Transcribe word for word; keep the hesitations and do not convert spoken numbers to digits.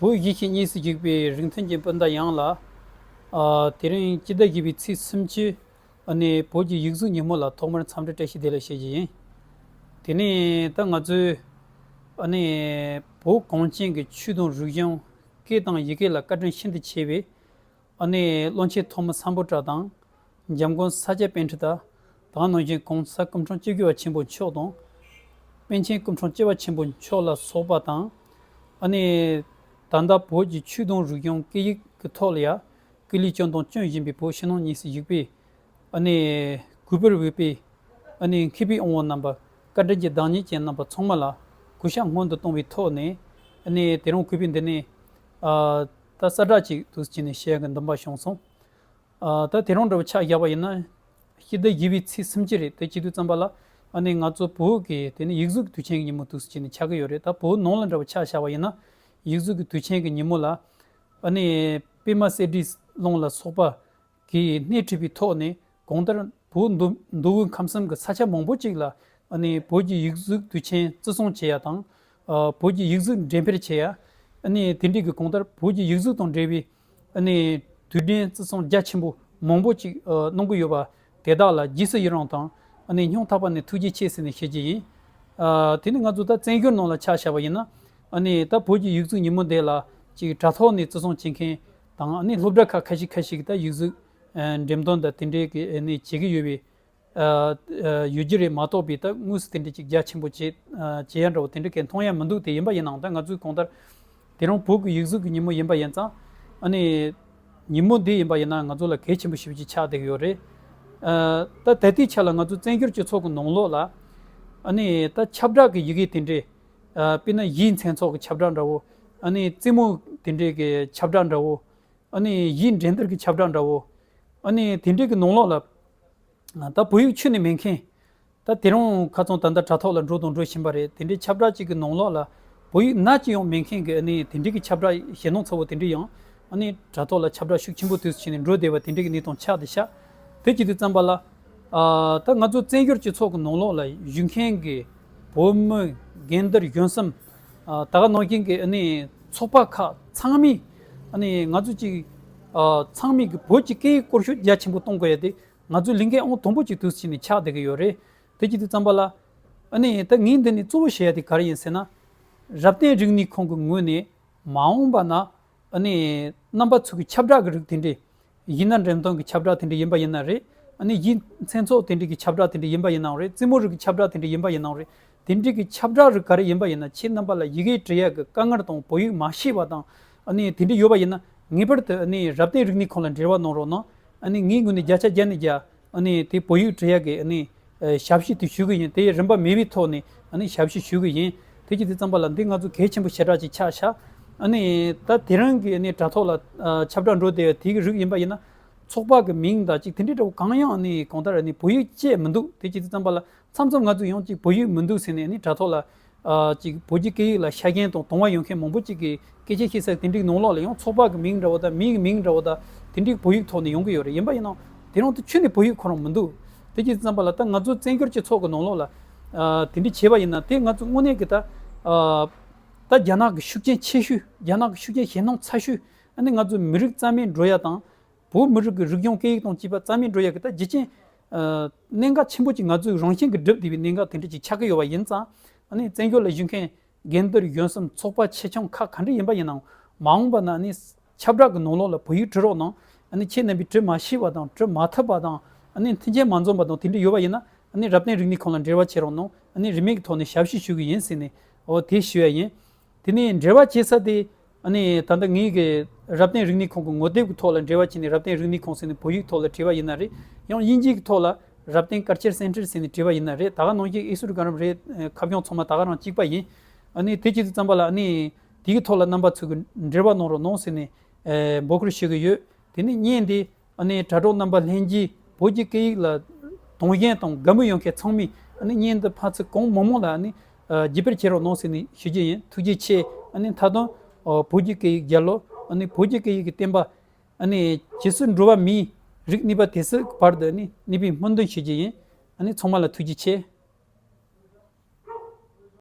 བོད་གཞིས་བྱེས་གཉིས་སུ་གྱེས་པའི་རིགས་མཐུན་གྱི་སྤུན་ཟླ་ཡོངས་ལ། ཨ། དེ་རིང་སྤྱི་ཟླ་བཞི་པའི་ཚེས་སུམ་ཅུ། ཨ་ནི་བོད་ཀྱི་ཡིག་གཟུགས་ཉིན་མོ་ལ་ཐོག་མར་འཚམས་འདྲི་བཀྲ་ཤིས་བདེ་ལེགས་ཞུ་རྒྱུ་ཡིན། དེ་ནས་ད་ང་ཚོས་ཨ་ནི་བོད་གངས་ཅན་གྱི་ཆོས་དང་རིག་གཞུང་སྐད་དང་ཡི་གེ་ལ་བཀའ་དྲིན་ཤིན་ཏུ་ཆེ་བའི་ཨ་ནི་བློན་ཆེན་ཐོན་མི་སམ་བྷོ་ཊ་དང་། འཇམ་མགོན་ས་སྐྱ་པཎྜི་ཏ། དེ་ནང་བཞིན་༸གོང་ས་སྐུ་ཕྲེང་བཅུ་བཞི་པ་ཆེན་པོ་མཆོག་དང་། པཎ་ཆེན་སྐུ་ཕྲེང་བཅུ་པ་ཆེན་པོ་མཆོག་ལ་སོགས་པ་དང་། ཨ་ནི་ད་ལྟ་བོད་ཀྱི་ཆོས་དང་རིག་གཞུང་སྐད་ཡིག་གི་ཐོག་ལ་ཡང་སྐུ་ལས་བསྐྱོན་དང་སྐྱོན་བཞིན་པའི་བོད་ཕྱི་ནང་གཉིས་སུ་བཞུགས་པའི་ཨ་ནི་གུས་པར་འོས་པའི་ཨ་ནི་མཁས་པའི་དབང་བོ་རྣམ་པ། བཀའ་དྲིན་གྱི་བདག་ཉིད་ཅན་རྣམ་པ་ཚང་མ་ལ་གུས་ཞབས་སྔོན་དུ་བཏང་བའི་ཐོག་ནས། ཨ་ནི་དེ་རིང་གུས་པས་འདི་ནས་ཨ་ད་གསལ་བསྒྲགས་ཅིག་འདུག་སེ་བྱས་ནས་བཤད་ཡག་གི་འདུན་པ་བྱུང་སོང་། ཨ། ད་དེ་རིང་འདྲ་བོ་ཆ་བཞག་པ་ཡིན་ན། སྤྱི་ཟླ་བཞི་པའི་ཚེས་སུམ་ཅུ་རེད། དེ་བྱེད་དུས་ཙམ་པ་ལ་ཨ་ནི་ང་ཚོ་བོད་ཀྱི་དེ་ནི་ཡིག་གཟུགས་ཀྱི་དུས་ཆེན་གྱི་ཉིན་མོ་འདུག་སེ་བྱས་ནས་ཆགས་ཀྱི་ཡོད་རེད། ད་བོད་ནང་ལ་འདྲ་བོ་ཆ་བཞག་པ་ཡིན་ན། ཡིག་གཟུགས་ཀྱི་དུས་ཆེན་གྱི་ཉིན་མོ་ལ་ཨ་ནི་པདྨ་གསེར་བྲིས་གླིང་ལ་སོགས་པ་གིས་སྣེ་ཁྲིད་པའི་ཐོག་ནས། གང་ལྟར་བོད་མདོ་མདོ་དབུས་ཁམས་གསུམ་གྱི་ས་ཆ་མང་པོ་ཅིག་ལ་ཨ་ནི་བོད་ཀྱི་ཡིག་གཟུགས་དུས་ཆེན་བརྩི་སྲུང་བྱེད་ཡ་དང་། ཨ། བོད་ཀྱི་ཡིག་གཟུགས་འགྲེམས་སྤེལ་བྱེད་ཡ། ཨ་ནི་དེ་འདྲའི་གི་གང་ལྟར་བོད་ཀྱི་ཡིག་གཟུགས་དང་འབྲེལ་བའི་ཨ་ནི་དུས་དྲན་བརྩི་སྲུང་རྒྱ་ཆེན་པོ་མང་པོ་ཅིག་ཨ། གནང་གི་ཡོད་པ་དེ་དག་ལ་རྗེས་སུ་ཡི་རང་དང་། ཨ་ནི་སྙིང་ཐག་པ་ནས་ཐུགས་རྗེ་ཆེ་ཟེར་ནས་ཞུ་རྒྱུ་ཡིན། ཨ། དེ་ནི་ང་ཚོ་ད་བཙན་བྱོལ་ནང་ལ་ཆ་བཞག་པ་ཡིན་ན། ཨ་ནི་ད་བོད་ཀྱི་ཡིག་གཟུགས་ཉིན་མོ་འདི་ལ་ཅིག་དྲ་ཐོག་ནས་བརྩི་སྲུང་བྱེད་མཁན་དང་། ཨ་ནི་སློབ་གྲྭ་ཁག་ཁ་ཤས་ཁ་ཤས་ཀྱིས་ད་ཡིག་གཟུགས་ཨ། འགྲེམས་སྟོན་དང་དེ་འདྲའི་གི་ཨ་ནི་བྱེད་ཀྱི་ཡོད་པའི་ཨ། ཨ། ཡོད་རྒྱུ་རེད་མ་གཏོགས་པའི། ད་དངོས་སུ་དེ་འདྲ་ཅིག་རྒྱ་ཆེན་པོ་བྱེད་ཨ། བྱེད་ཡ་འདྲ་བོ་དེ་འདྲ་གས་མཐོང་ཡ་མི་འདུག་དེ་ཡིན་པ་ཡིན་ནའང་ད་ང་ཚོའི་གང་ལྟར་དེ་རིང་བོད་ཀྱི་ཡིག་གཟུགས་ཀྱི་ཉིན་མོ་ཡིན་པ་ཡིན་ཙང་། ཨ་ནི་ཉིན་མོ་འདི་ཡིན་པ་ཡིན་ན་ང་ཚོ་ལ་གལ་ཆེན་པོ་ཞེ་པོ་ཅིག་ཆགས་བསྡད་ཀྱི་ཡོད་རེད། ཨ། ད་ད་ལྟའི་ཆ་ལ་ང་ཚོ་བཙན་བྱོལ་སྤྱི་ཚོགས་ཀྱི་ནང་ལོགས་ལ་ཨ་ནི་ད་ཁྱབ་བསྒྲགས་ཀྱི་ཡི་གེ་དེ་འདྲས། ཨ། དཔེར་ན་ཡིག་མཚན་ཚོགས་ཀྱི་ཁྱབ་བསྒྲགས་འདྲ་བོ། ཨ་ནི་རྩེད་མོ་དེ་འདྲས་ཀྱི་ཁྱབ་བསྒྲགས་འདྲ་བོ། ཨ་ནི་ཡིག་འགྲན་བསྡུར་གྱི་ཁྱབ་བསྒྲགས་འདྲ་བོ། ཨ་ནི་དེ་འདྲའི་གི་ནང་ལོགས་ལ་ད་བོད་ཡིག་ཁྱོན་ནས་མེད་མཁན། ད་དེ་རིང་ཁ་སང་ད་ལྟ་དྲ་ཐོག་ལ་འགྲོ་དང་འགྲོ་བཞིན་པ་རེད། དེ་འདྲའི་ཁྱབ་བསྒྲགས་ཅིག་གི་ནང་ལོགས་ལ་བོད་ཡིག་ནག་ཅིག་ཡང་མེད་མཁན་གྱི། ཨ་ནི་དེ་འདྲའི་གི་ཁྱབ་བསྒྲགས་ཞེད་སྣང་ཚ་བོ་དེ་འདྲའི་ཡང་ཨ་ནི་དྲ་ཐོག་ལ་ཁྱབ་བསྒྲགས་ཤུགས་ཆེན་པོ་དུས་སུ་བྱས་ནས་འགྲོ་བསྡད་པ་དེ་འདྲའི་གི་གནས་སྟངས་ཆགས་བསྡད་ཤག་དེ་བྱེད་དུས་ཙམ་པ་ལ། ཨ། ད་ང་ཚོ་བཙན་བྱོལ་སྤྱི་ཚོགས་ཀྱི་ནང་ལོགས་ལ་བཞུགས་མཁན་གྱི་བོད་མི་རྒན་དར་གཞོན་གསུམ། ཨ། ད་ག་ནང་བཞིན་གྱི་ཨ་ནི་ཚོགས་པ་ཁག་ཚང་མས་ཨ་ནི་ང་ཚོ་ཅིག་ཨ། ཚང་མས་ཀྱི་བོད་ཀྱི་སྐད་ཡིག་སྐོར་ཤུགས་རྒྱ་ཆེན་པོ་གཏོང་དགོས་ཡ་དེ་ང་ཚོའི་ལས་འགན་ཨང་དང་པོ་ཅིག་དུས་སུ་བྱས་ནས་ཆགས་བསྡད་ཀྱི་ཡོད་རེད། དེ་བྱེད་དུས་ཙམ་པ་ལ་ཨ་ནི་ད་ངས་འདི་ནས་གཙོ་བོ་བཤད་ཡ་དེ་ག་རེ་ཡིན་ཟེར་ན། རབ་བརྟན་རིག་གནས་ཁང་གི་ངོས་ནས་མ་འོངས་པ་ན། ཨ་ནི་རྣམ་པ་ཚོ་གི་ཁྱབ་བསྒྲགས་ཀྱི་རིགས་དེ་འདྲས། ཡིག་སྣ་འགྲེམས་སྟོན་གྱི་ཁྱབ་བསྒྲགས་དེ་འདྲས་ཡིན་པ་ཡིན་ན་རེད། ཨ་ནི་ཡིག་མཚན་ཚོགས་དེ་འདྲས་ཀྱི་ཁྱབ་བསྒྲགས་དེ་འདྲས་ཡིན་པ་ཡིན་ནའང་རེད། རྩེད་མོ་རིགས་ཀྱི་ཁྱབ་བསྒྲགས་དེ་འདྲས་ཡིན་པ་ཡིན་ནའང་རེད། དེ་འདྲས་ཀྱི་ཁྱབ་བསྒྲགས་རིགས་ག་རེ་ཡིན་པ་ཡིན་ན། ཁྱེད་རྣམ་པ་ལ་ཡི་གེ་འབྲི་ཡག་གི་དཀའ་ངལ་དང་། བོད་ཡིག་མ་ཤེས་པ་དང་། ཨ་ནི་དེ་འདྲས་ཡོད་པ་ཡིན་ན། ངེས་པར་དུ་ཨ་ནི་རབ་བརྟན་རིག་གནས་ཁང་ལ་འབྲེལ་བ་གནང་རོགས་གནང་། ཨ་ནི་ངའི་ངོས་ནས་བརྒྱ་ཆ་བརྒྱ་ནས་བརྒྱ། ཨ་ནི་དེ་བོད་ཡིག་འབྲི་ཡག་གི་ཨ་ནི་ཨ། ཞབས་ཕྱི་དེ་ཞུ་གི་ཡིན། དེ་རིན་པ་མེད་པའི་ཐོག་ནས་ཨ་ནི་ཞབས་ཕྱི་ཞུ་གི་ཡིན། དེ་བྱེད་དུས་ཙམ་པ་ལ་འདི་ང་ཚོ་གལ་ཆེན་པོ་ཞེ་དྲག་ཅིག་ཆགས་ཤག་ཨ་ནི་ད་དེ་རིང་གི་ཨ་ནི་དྲ་ཐོག་ལ་ཨ། ཁྱབ་བསྒྲགས་འགྲོ་བསྡད་པའི་དེ་གི་རིགས་ཡིན་པ་ཡིན་ན། ཚོགས་པ་གི་མིང་དང་ཅིག་དེ་འདྲའི་འདྲ་བོ་གང་ཡང་ཨ་ནི་གང་ལྟར་ཨ་ནི་བོད་ཡིག་བཅས་མི་འདུག་དེ་བྱེད་དུས་ཙམ་པ་ལ་མཚམས་མཚམས་ང་ཚོ་ཡང་ཅིག་བོད་ཡིག་མི་འདུག་ཟེར་ནས་ཨ་ནི་དྲ་ཐོག་ལ། ཨ། ཅིག་བོད་ཀྱི་སྐད་ཡིག་ལ་ཤ་རྒྱན་དང་དུང་བ་ཡོད་མཁན་མང་པོ་ཅིག་གིས་སྐད་ཆ་བཤད་ས། དེ་འདྲའི་ནང་ལོགས་ལ་ཡང་ཚོགས་པ་གི་མིང་འདྲ་བོ་དང་། མིའི་མིང་འདྲ་བོ་དང་། དེ་འདྲའི་བོད་ཡིག་ཐོག་ནས་ཡོང་གི་ཡོད་རེད། ཡིན་པ་ཡིན་ནའང་དེ་རིང་དུ་ཁྱོན་ནས་བོད་ཡིག་ཁོ་རང་མི་འདུག་དེ་བྱེད་དུས་ཙམ་པ་ལ་ད་ང་ཚོ་བཙན་བྱོལ་སྤྱི་ཚོགས་ཀྱི་ནང་ལོགས་ལ། ཨ། དེ་འདྲའི་བྱས་པ་ཡིན་ན། དེ་ང་ཚོ་དངོས་གནས་ཀྱི་ད། ཨ། ད་རྒྱ་ནག་གི་ཤུགས་རྐྱེན་ཆེ་ཤོས། རྒྱ་ནག་གི་ཤུགས་རྐྱེན་ཞེད་སྣང་ཚ་ཤོས། ཨ་ནི་ང་ཚོ་མི་རིགས་རྩ་མེད་འགྲོ་ཡ་དང་། བོད་མི་རིགས་ཀྱི་རིག་གཞུང་སྐད་ཡིག་དང་བཅས་པ་རྩ་མེད་འགྲོ་ཡ་གི་ད་རྒྱུ་རྐྱེན། ཨ། གནད་འགག་ཆེན་པོ་ཅིག་ང་ཚོའི་རང་བཞིན་གྱིས་གྲུབ་བསྡད་པའི་གནད་འགག་དེ་འདྲ་ཅིག་ཆགས་ཀྱི་ཡོད་པ་ཡིན་ཙང་། ཨ་ནི་བཙན་བྱོལ་ལ་བཞུགས་མཁན་རྒན་དར་གཞོན་གསུམ། ཚོགས་པ་ཆེ་ཆུང་ཁག་ག་འདྲ་ཡིན་པ་ཡིན་ནའང་། མ་འོངས་པ་ན་ཨ་ནི་ཁྱབ་བསྒྲགས་ཀྱི་ནང་ལོགས་ལ་བོད་ཡིག་འབྲི་རོགས་གནང་། ཨ་ནི་ཁྱེད་རྣམ་པས་འབྲི་མ་ཤེས་པ་དང་། འབྲི་མ་ཐུབ་པ་དང་། ཨ་ནི་མཐུན་རྐྱེན་མ་འཛོམས་པ་དང་དེ་འདྲ་ཡོད་པ་ཡིན་ན། ཨ་ནི་རབ་བརྟན་རིག་གནས་ཁང་ལ་འབྲེལ་བ་བྱེད་རོགས་གནང་། ཨ་ནི་རིན་མེད་ཀྱི་ཐོག་ནས་ཞབས་ཕྱི་ཞུ་གི་ཡིན་ཟེར་ནས། འོ། དེ་ཞུ་ཡ་ཡིན། དེ་ནས་འབྲེལ་བ་བྱེད་ས་དེ། ཨ་ནི་ད་ལྟ་ངའི་གི་རབ་བརྟན་རིག་གནས་ཁང་གི་ངོ་དེབ་ཀྱི་ཐོག་ལ་འབྲེལ་བ་བྱས་ནས། རབ་བརྟན་རིག་གནས་ཁང་ཟེར་ནས་བོད་ཡིག་ཐོག་ལ་བྲིས་པ་ཡིན་ན་རེད། ཡང་དབྱིན་ཇིའི་གི་ཐོག་ལ་རབ་བརྟན་ཀལ་ཅར་སེན་ཊར་ཟེར་ནས་བྲིས་པ་ཡིན་ན་རེད། ད་ག་ནང་བཞིན་ཨི་སུར་ག་རམ་རེད། ཁ་བྱང་ཚང་མ་ད་ག་རང་གཅིག་པ་ཡིན། ཨ་ནི་དེ་བྱེད་དུས་ཙམ་པ་ལ། ཨ་ནི་དེའི་ཐོག་ལ་རྣམ་པ་ཚོ་གིས་འབྲེལ་བ་གནང་རོགས་གནང་ཟེར་ནས། ཨེ། འབོད་སྐུལ་ཞུ་གི་ཡོད། དེ་ནས་བརྙན་འདི་ཨ་ནི་དྲ་གྲོགས་རྣམ་པ་ལྷན་རྒྱས། བོད་ཀྱི་སྐད་ཡིག་ལ་དུང་ཞེན་དང་དགའ་མོས་ཡོད་མཁན་ཚང་མས། ཨ་ནི་བརྙན་འདི་ཕར་ཚུར་གང་མང་མང་ལ་ཨ་ནི། ཨ། བརྒྱུད་སྤེལ་བྱེད་རོགས་གནང་ཟེར་ནས་ཞུ་རྒྱུ་ཡིན། ཐུགས་རྗེ་ཆེ། ཨ་ནི་མཐའ་དོན། ཨ། བོད་ཀྱི་སྐད་ཡིག་རྒྱལ་ལོ། ཨ་ནི་བོད་ཀྱི་སྐད་ཡིག་གི་བསྟན་པ། ཨ་ནི་ཇི་སྲིད་འགྲོ་བ་མིའི་རིགས་གནས་པ་དེ་སྲིད་ཀྱི་བར་དུ་ཨ་ནི་གནས་པའི་སྨོན་འདུན་ཞུ་རྒྱུ་ཡིན། ཨ་ནི་ཚང་མ་ལ་ཐུགས་རྗེ་ཆེ།